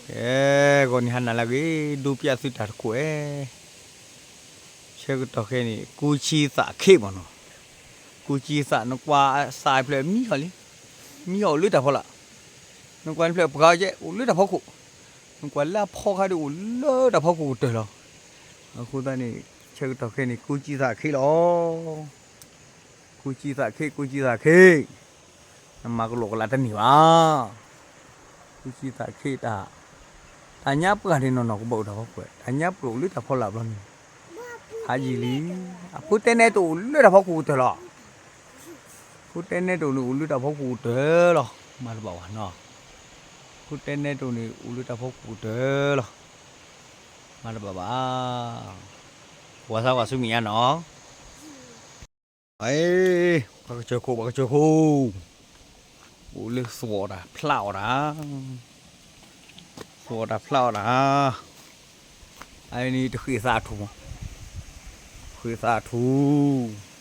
အဲ ဂီၤနံၤဟါနၤလၢအဂ့ၤ, ဒိပၠးသုတၢ်တခိၣ်အဲ, ဆၢကတီၢ်ခဲအံၤန့ၣ် ကူစံသးခ့မ့ၢ်နီၤ, ကူစံသး နကွၢ်စးဖျၢၣ်မံဟီၣ်လံ, မံဟီၣ်အိၣ်လၢတၢ်ဖီလာ်, နကွၢ်ဖျၢၣ်ပှၤကဲအိၣ်လၢတၢ်ဖီခိၣ်, နကွၢ်လၢအဖီခါဒီးအိၣ်လၢတၢ်ဖီခိၣ်ကတၢၢ်လီၤ. အဃိသတးန့ၣ် ဆၢကတီၢ်ခဲအံၤန့ၣ် ကူစံသးခ့လီၤ. ကူစံသးခ့ ကူစံသးခ့, နမၤကလိာ်ကလးတန့ၢ်ဘၣ်. ကူစံသးခ့တၢ်, တၢ်ညါပှၢ်န့ၣ်နီၢ်နီၢ်ကဘၣ်အိၣ်တၢ်ဖီခိၣ်, တၢ်ညါပှၢ်အိၣ်လၢတၢ်ဖီလာ်ဘျီန့ၣ်, ဖးယံာ်လံ, အဖိတဲနဲတအိၣ်လၢတၢ်ဖီခိၣ်ကတၢၢ်လီၤ. ဖိတဲနဲတအိၣ်န့ၣ်အိၣ်လၢတၢ်ဖီခိၣ်ကတၢၢ်လီၤ, မၤတဘၣ်ဘၣ်နီၤ. ဖိတဲနဲတအိၣ်န့ၣ်အိၣ်လၢတၢ်ဖီခိၣ်ကတၢၢ်လီၤ, မၤတဘၣ်ဘၣ်. ဝၤသးဝၤဆူမဲာ်ညါနီၤ. ပှၤကစၢၢ်ခိၣ် ပှၤကစၢၢ်ခိၣ်, အိၣ်လၢသွီၣ်တၢ်ဖျးအီၣ်တၢ်, သွီၣ်တၢ်ဖျးအီၣ်တၢ်, အန့ၣ်တဃ့ၣ်သးထူၣ်မး, ဃ့ၣ်သးထူၣ်,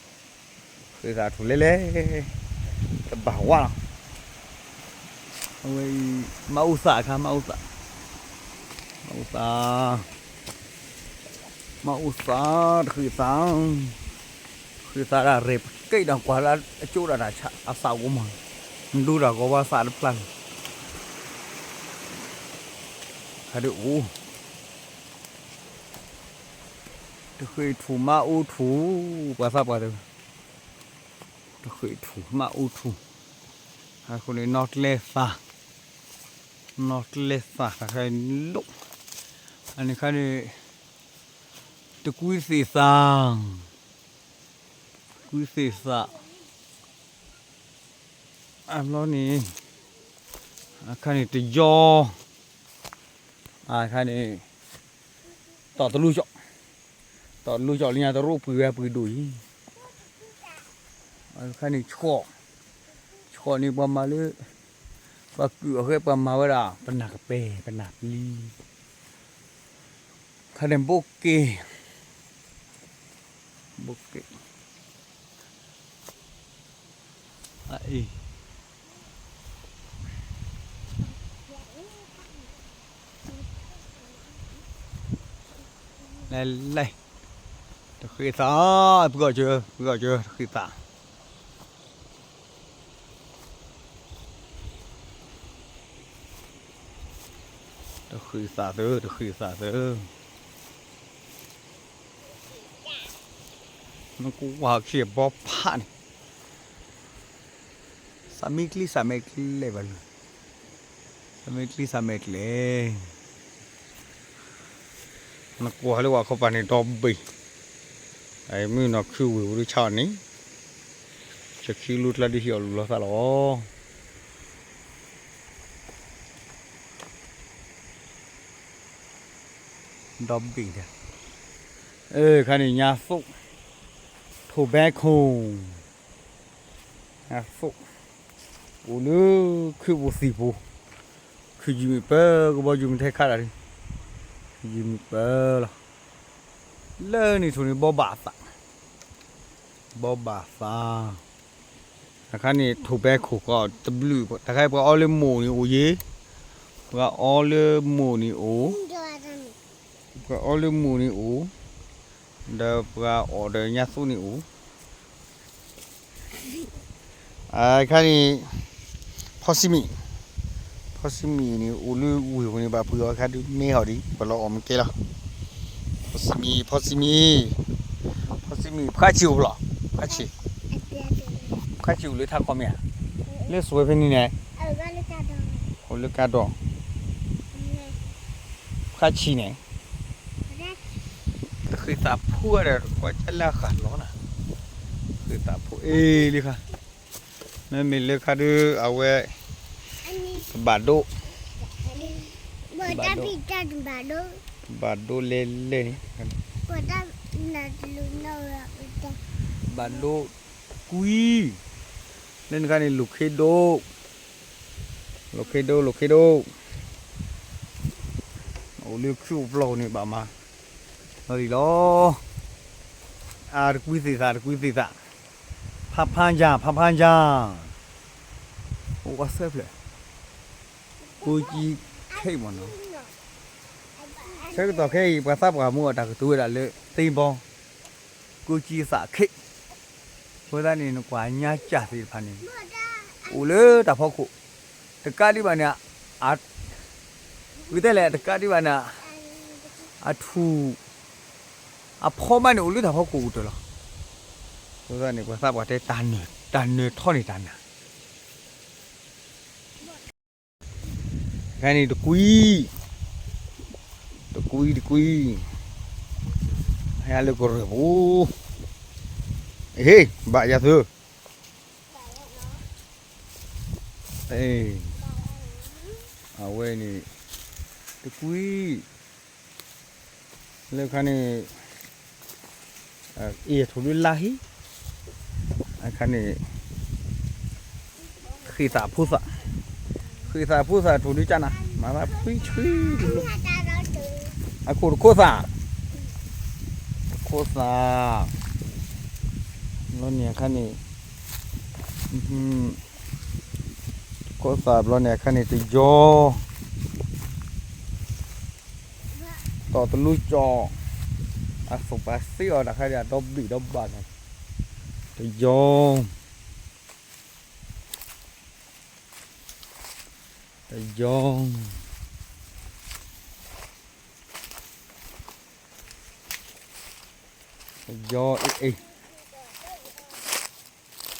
ဃ့ၣ်သးထူၣ်လဲၣ်လဲၣ်, တဘၣ်ဝါလီၤ. အဝဲအံၤ မၤအူသးအခါ မၤအူသး, မၤအူသး, မၤအူသး တဃ့ၣ်သး, တဃ့ၣ်သးဒၣ်ရဲၣ်ပက့ၣ်ဒီးကွၢ်လၢအကၠိဒၣ်တၢ်ဆးအသးအိၣ်မး, မဒူတၢ်ဂီၤဘၣ်သးတဖျါန့ၣ်, ခါဒ်အိၣ် တဃ့ၣ်ထူၣ်မၤအူထူၣ်, ပှၤသးပှၢ်တဂၤ, တဃ့ၣ်ထူၣ်မၤအူထူၣ်, အဃိန့ၣ် နီၣ်ကျဲသး, နီၣ်ကျဲသးတခါလိၣ်, အန့ၣ်ခါန့ၣ် တကွံသ့ၣ်သး, တကွံသ့ၣ်သး, အဘျီန့ၣ် အခါန့ၣ်တယီ အခါန့ၣ် တီၢ်တလူကၠီၣ်, တီၢ်တလူကၠီၣ်လၢညါတရိပှံၤဝဲပှံၤဒိၣ်အံၤ, အခါန့ၣ်ဆှီၣ်, ဆှီၣ်န့ၣ်ပှၤမၤလၢ ပှၤကုၢ်အဃဲပှၤမၤဝဲဒၣ် ပနၢ်ကပဲၢ် ပနၢ်ပျံၤ, ခါန့ၣ်ဘိက့ၢ်, ဘိက့ၢ် အအံၤ လဲၤလဲၤ တဃ့ၢ်သး ပဂီၢ်စၢၤ ပဂီၢ်စၢၤ တဃ့ၢ်သး တဃ့ၢ်သးသု တဃ့ၢ်သးသု နကဝၤခံဘီဖးန့ၣ် သးမ့ၢ်ကျံ သးမဲာ်ကျဲဘၣ်လၢ သးမ့ၢ်ကျံ သးမဲာ်ကျဲ နကွၢ်လၢဝၤခီပၤန့ၣ် ဒီဘ့ၣ် အမုၢ်နီၢ်ခုဝ့ၢ်ပူၤဒုးဆါအီၤန့ၣ် ဆၢခံလူၢ်ကျါဒုးဟံးအီၤလူၤလီၤသးလီၤ ဒီဘ့ၣ်ဒီး အခါန့ၣ် ညါသိၣ် tobacco ညါသိၣ် အိၣ်လၢခုၣ်ပူၤသံၣ်ပူၤ ခုၣ်ယုၢ်မ့ၢ်ပၢ ကဘီယူၤမ့ၢ်ထဲခါတၢ်ဒုး ခုၣ်ယုၢ်မ့ၢ်ပၢလီၤ လၢန့ၣ်ထိၣ်န့ၣ် ဘီဘၣ်သး ဘီဘၣ်သး အခါန့ၣ် tobacco ကီးတဘျုး တခါပှၤအီလၢမိၢ်န့ၣ်အိၣ်ယ့ၢ် ပှၤအီလၢမိၢ်န့ၣ်အိၣ် ပှၤအီလၢမိၢ်န့ၣ်အိၣ် ဒီးပှၤအီဒီးညါသိၣ်န့ၣ်အိၣ် အခါန့ၣ် ဖီစံမံၣ် ဖီစံမံၣ်န့ၣ်အိၣ်လၢဝ့ၢ်ပူၤန့ၣ် ဘၣ်ပှ့ၤအီၤခါဒုးမ့ၢ်ဟီၣ်ဒံး ပှၤလီၤအီၣ်မ့ၢ်ကဲလီၤ ဖီစံမံၣ် ဖီစံမံၣ် ဖီစံမံၣ် ဖှါဆံၣ်အိၣ်ဘျီ ဖှါဆံၣ် ဖှါဆံၣ်အိၣ်လၢထးခီမ့ၢ်ဧါ လၢစွဲဖဲန့ၣ်န့ၣ် အိၣ်လၢကါဒိၣ် ဖှါဆံၣ်န့ၣ် တဃ့ၢ်သးဖိဒီး ကွၢ်ကၢလၢအဃၣ်လီၤနၤ ဃ့ၢ်သးဖိအ့ၣ်လံခါ မ့မ့ၢ်လၢခါဒုး အဝဲ ဘၣ်ဒိ ဘၣ်ဒိ ဘၣ်ဒိလဲၣ်လဲၣ်န့ၣ် ဘၣ်ဒိကွံ လၢနခါန့ၣ် လိၣ်ခ့ဒိၣ် လိၣ်ခ့ဒိၣ် လိၣ်ခ့ဒိၣ် အိၣ်လၢခုၣ်အိၣ်ပျီၢ်န့ၣ် ဘၣ်မၤ လီၤလံလီၤ အတကွံသ့ၣ်သး တကွံသ့ၣ်သး ဖးဖါယၢ် ဖးဖါယၢ် အိၣ်ဝဲဆၢဖျၢၣ် ကူကံခဲအံၤမ့ၢ်နီၤ ဆၢကတီၢ်ခဲအံၤ ပှၤသးပှၢ်မူအတၢ်ကတိၤဝဲဒၣ်လၢ သ့ဘီ ကူကံသးခ့, အဃိသတးန့ၣ် နကွၢ်ညါစၢ်သ့ၣ်တဖၣ်န့ၣ် အိၣ်လၢတၢ်ဖီခိၣ်, တကးဒံးဘၣ်န့ၣ် အ, ဝံၤတဲလဲၣ် တကးဒံးဘၣ်န့ၣ် အထူၣ် အဖီမးန့ၣ် အိၣ်လၢတၢ်ဖီခိၣ်ကတၢၢ်လီၤ. အဃိသတးန့ၣ် ပှၤသးပှၢ်တဲ တၢ်နၢၤထီန့ၣ်တၢ်နၢၤ ခဲန့ၣ်တကွံ, တကွံတကွံ, ဟဲလၢကရၢၢ်ပူၤ, ဟ့ၣ် ဘၣ်ယၤသု, အဝဲန့ၣ် တကွံ လၢခါန့ၣ် အ့ၣ်ထိၣ်ဒုလါဟံၣ်, အခါန့ၣ် ဃ့ၢ်သးဖိသၣ်, ဃ့ၢ်သးဖိသၣ်ထိၣ်ဒုကနၤ မၤသးဖှံဆှံ, အခိၣ်တခိးသၣ်, တခိးသၣ်, လီၤန့ၣ်အခါန့ၣ် တခိးသၣ်ဘျီန့ၣ်အခါန့ၣ် တယီၤ တီၢ်တလူကၠီၣ်, အသူၣ်ပာ်သ့အီၤတၢ်ခါဒီး ဒီဘ့ၣ်ဒီဘၣ်န့ၣ်, တယီၤ, တယီၤ, တယီၤအ့ၣ်အ့ၣ်,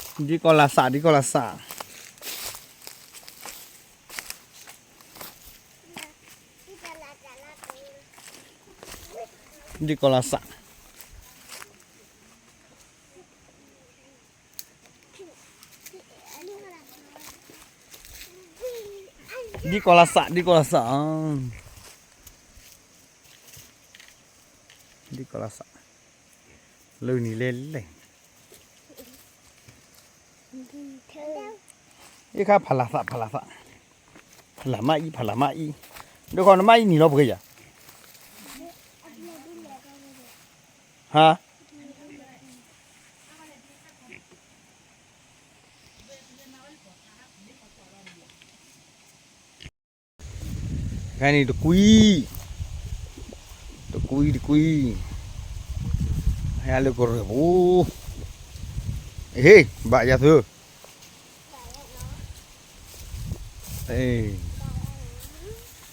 ဒ်ကီၢ်လၢ်သး ဒ်ကီၢ်လၢ်သး ဒ်ကီၢ်လၢ်သး, ဒ်ကီၢ်လၢ်သး ဒ်ကီၢ်လၢ်သး, ဒ်ကီၢ်လၢ်သး, လၢနံၤလဲၣ်လဲၣ်, ယခါဖးလၢ်သး ဖးလၢ်သး, ဖးလၢ်မးအံၤ ဖးလၢ်မးအံၤ, ဒီးခီနမးအံၤနံၤလီၤပှဲၤယၤ, ဟါ ခဲန့ၣ်တကွံ, တကွံတကွံ, ဟဲလၢကရၢၢ်ပူၤ, ဟ့ၣ် ဘၣ်ယၤသု,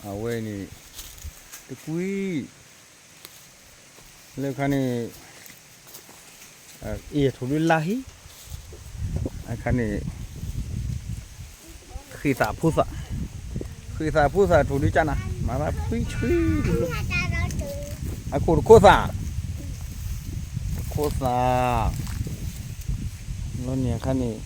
အဝဲန့ၣ် တကွံ လၢခါန့ၣ် အ့ၣ်ထိၣ်ဒုလါဟံၣ်, အခါန့ၣ် ဃ့ၢ်သးဖိသၣ်, ဃ့ၢ်သးဖိသၣ်ထိၣ်ဒုကနၤ မၤသးဖှံဆှံ, အခိၣ်တခိးသၣ်, တခိးသၣ်, လီၤန့ၣ်အခါန့ၣ်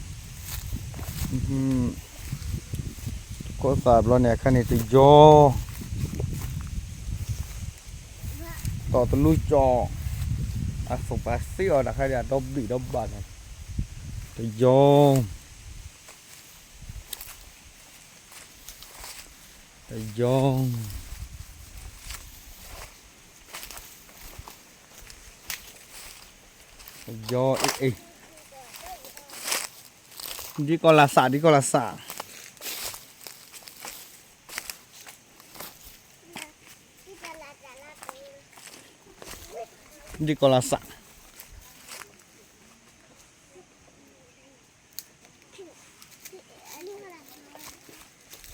တခိးသၣ်ဘျီန့ၣ်အခါန့ၣ် တယီၤ တီၢ်တလူကၠီၣ်, အသူၣ်ပာ်သ့အီၤတၢ်ခါဒီး ဒီဘ့ၣ်ဒီဘၣ်န့ၣ်, တယီၤ, တယီၤ, တယီၤအ့ၣ်အ့ၣ်, ဒ်ကီၢ်လၢ်သး ဒ်ကီၢ်လၢ်သး, ဒ်ကီၢ်လၢ်သး, ဒ်ကီၢ်လၢ်သး ဒ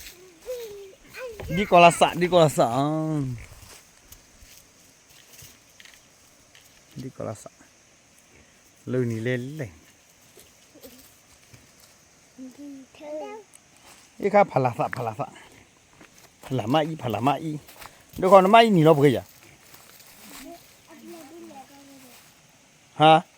်ကီၢ်လၢ်သး, ဒ်ကီၢ်လၢ်သး, လၢနံၤလဲၣ်လဲၣ်, ယခါဖးလၢ်သး ဖးလၢ်သး, ဖးလၢ်မးအံၤ ဖးလၢ်မးအံၤ, ဒီးခီနမးအံၤနံၤလီၤပှဲၤယၤ, ဟါ